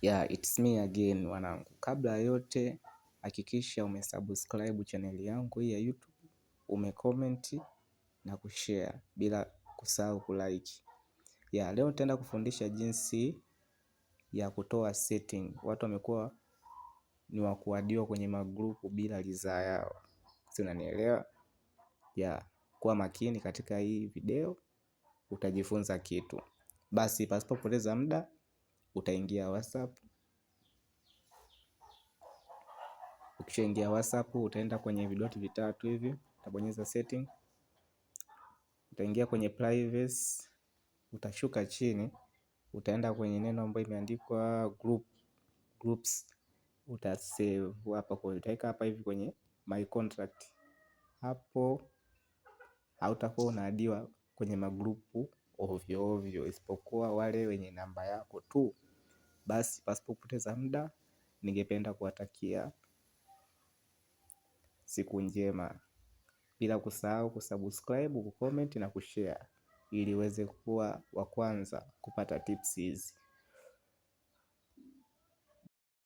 Yeah, it's me again wanangu. Kabla ya yote hakikisha umesubscribe channel yangu hii ya YouTube, umecomment na kushare bila kusahau kulike. Yeah, leo nitaenda kufundisha jinsi ya kutoa setting. Watu wamekuwa ni wa kuaddiwa kwenye magrupu bila ridhaa yao, si unanielewa? Yeah, kuwa makini katika hii video utajifunza kitu. Basi pasipo kupoteza muda utaingia WhatsApp. Ukishaingia WhatsApp utaenda kwenye vidoti vitatu hivi, utabonyeza setting, utaingia kwenye privacy, utashuka chini, utaenda kwenye neno ambayo imeandikwa group, groups, utasave hapa kwa utaweka hapa hivi kwenye my contract. Hapo hautakuwa unaaddiwa kwenye magrupu ovyo ovyo, isipokuwa wale wenye namba yako tu. Basi pasipo kupoteza muda, ningependa kuwatakia siku njema, bila kusahau kusubscribe, kucomment na kushare ili uweze kuwa wa kwanza kupata tips hizi.